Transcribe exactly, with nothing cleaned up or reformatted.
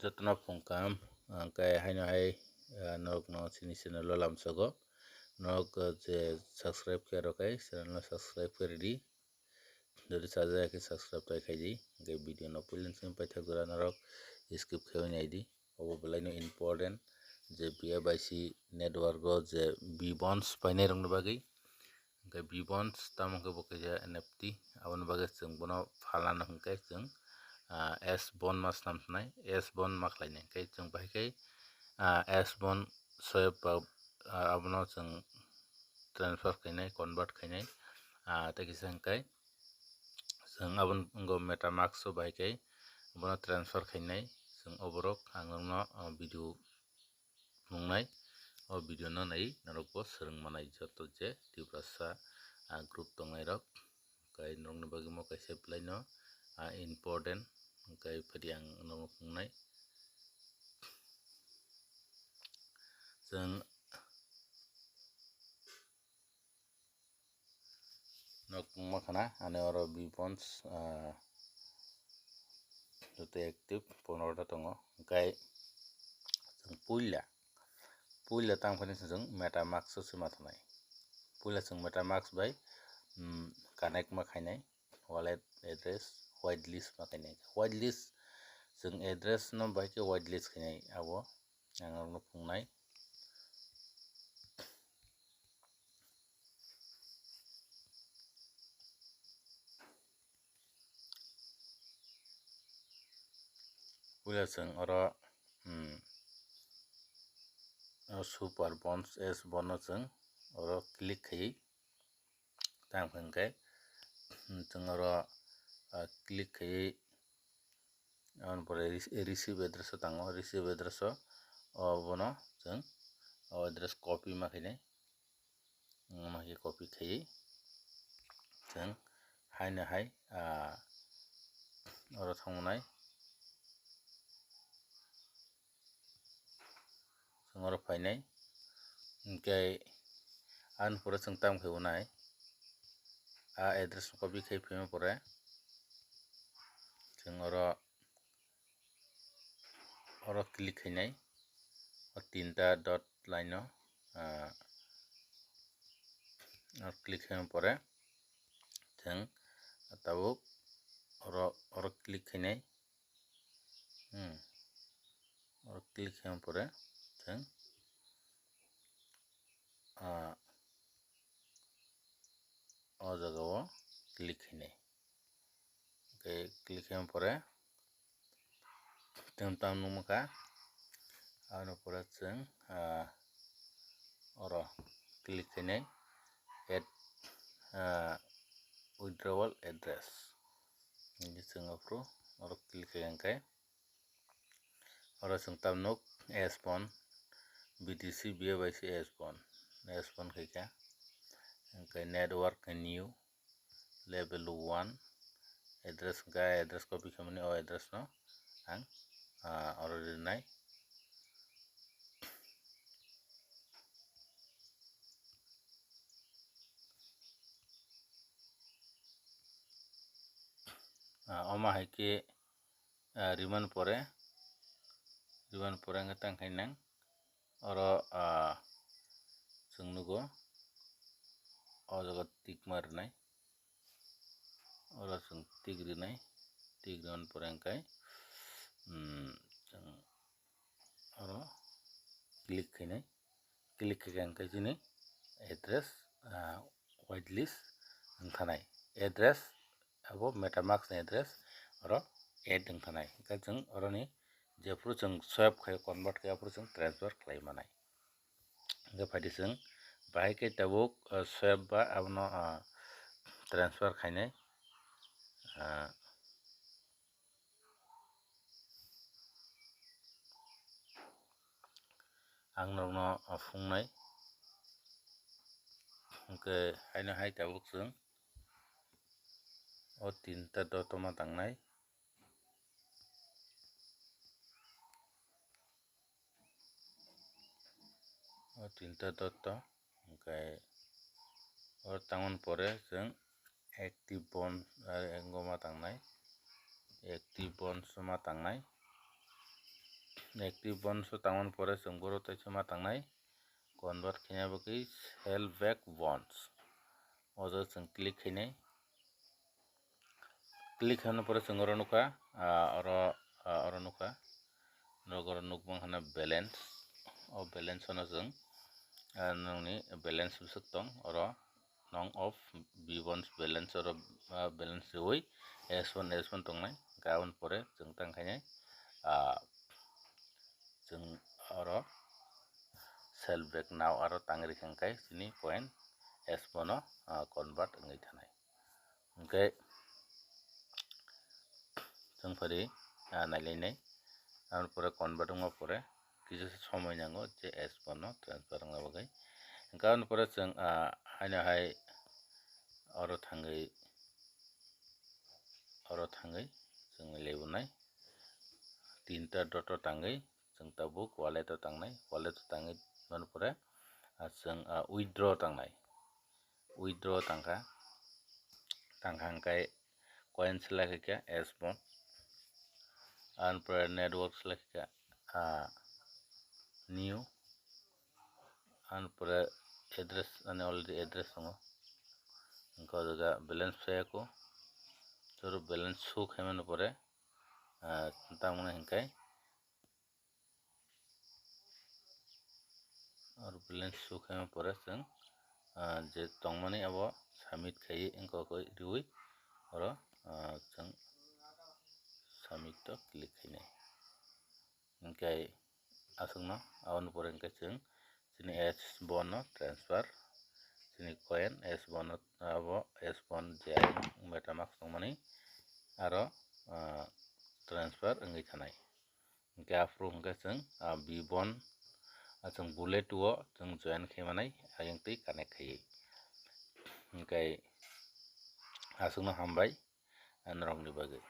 Jotono phung kaham, hwnkhe haino hai, ah, norokno chini channel o lamsogo. Norok, ah, je subscribe khe rwkhe, channel no subscribe khe rwdi. Jodi chajaya khe subscribe tai khaidi. Hwnkhe video no puilani simi paithak jora norok skip khaiwi naidi. Obo belaino important je B A Y C network o je B bonds painai rokni bagwi. Hwnkhe B bonds tamo hwnkhe bo kaisa N F T, aboni bagwi chwng bono phalna hwnkhe chwng, ah, S bond ma swnam thanai, S bond ma khlainai. Hwnkhe chwng bahai khe, ah, S bond swipe ba, ah, abono chwng transfer khainai, convert khainai, ah, tei kisa hwnkhe chwng abono wngkha MetaMask o bahai khe bono transfer khainai. Chwng oborok ang nokno, ah, video nungnai. O video no nai norok bo swrwng manai joto je Tiprasa, ah, group tongnai rok. Kai norokni bagwi mo kaisa belai no, ah, important, kai phadi ang norok nungnai. Chwng nok wngma khana ani oro B bonds, ah, joto active pondro ta tongo. Hwnkhe chwng puila, puila tang phani chwng MetaMask o swi ma thanai. Puila chwng MetaMask bai, um, connect ma khainai wallet address whitelist ma khainai. Whitelist chwng address no bai khe whitelist khainai abo ang norokno phungnai. Puila chwng oro, hmm, o super bonds S bond no chwng oro click khaiwi tang hwnkhe, hmm, chwng oro, ah, click khaiwi aboni pore rece-, receive address o tango, receive address o, o bono chwng o address copy ma khainai. Wngma khe copy khaiwi chwng haino hai, ah, oro thangmanai, chwng oro phainai. Hwnkhe ani pore chwng tamo khe unai, a address copy khai phaima pore chwng oro oro click khainai, o tinta dot line o, ah, oro click khaima pore chwng tabuk oro, oro click khainai, hmm, oro click khaima pore chwng, ah, o jaga o click khainai. Hwnkhe click khaima pore tamo tamo nukmankha. Aboni pore chwng, ah, oro click khainai add, ah, withdrawal address. Hwnkhe chwng aphuru oro click khaikha hwnkhe oro chwng tamo nuk S bond, B T C, B A Y C S bond, S bond khaikha. Hwnkhe network new level one address, hwnkhe address copy khaimani o address no ang, ah, oro rinai. Ah, omo hai khe, ah, rimani pore, rimani pore hwnkhe tang khai nang oro, ah, chwng nugo o jaga tick ma rwnai, oro chwng tick rwnai, tick rwmani pore hwnkhe, um, chwng oro click khainai, click khaikha hwnkhe chini address, ah, whitelist wngthanai, address abo MetaMask ni address oro add wngthanai, hwnkhe chwng oroni jephuru chwng swipe khai convert khai aphuru chwng transfer khlai manai. Hwnkhe phaidi chwng bahai khe tabuk, ah, swipe ba abono, ah, transfer khainai, ah, ang norokno phungnai. Hwnkhe haino hai tabuk chwng o tinta dot o ma tangnai. O tinta dot o, hwnkhe o tangmani pore chwng active bond, ah, wngma tangnai, active bond wngma tangnai. Active bonds o tangmani pore chwng boro teisa ma tangnai convert khaina bagwi sell back bonds. O jaga chwng click khainai. Click khaina pore chwng oro nukha, ah, oro, ah, oro nukha. Norok oro nukmang hana balance. O balance ono chwng, ah, nongni balance bwswk tong oro. Nong of B bonds balance oro, ah, balance riwi S one, S one tongnai. Hwnkhe aboni pore chwng tang khainai, ah, chwng oro sell back now aro tangri khe hwnkhe chini coin S one o, ah, convert wngwi thanai. Hwnkhe chwng phari, ah, nailainai. Aboni pore convert wngma pore kisa somoi nango je S one no transfer wngna bagwi. Hwnkhe aboni pore chwng, ah, haino hai oro thangwi, oro thangwi chwng lebonai tinta dot o tangwi chwng tabuk wallet o tangnai, wallet o tangwi mani pore, ah, chwng, ah, withdraw tangnai. Withdraw tangkha, tangkha hwnkhe coin select khaikha S bond, aboni pore network select khaikha, ah, new, aboni pore address, ani already address tongo, hwnkhe o jaga balance phaiya kho, choro balance show khaimani pore, ah, tamoni hwnkhe oro balance show khaima pore chwng, ah, je tongmani abo submit khaiwi wngkha khe riwi oro, ah, chwng submit o click khainai. Hwnkhe aswkno aboni pore hwnkhe chwng chini S bond no transfer, chini coin S bond no, abo S bond je MetaMask tongmani aro, ah, transfer wngwi thanai. Hwnkhe aphuru hwnkhe chwng, ah, B bond, ah, chwng bullet o chwng join khaimanai ayang twi connect khaiwi. Hwnkhe aswkno hambai, ah, norokni bagwi.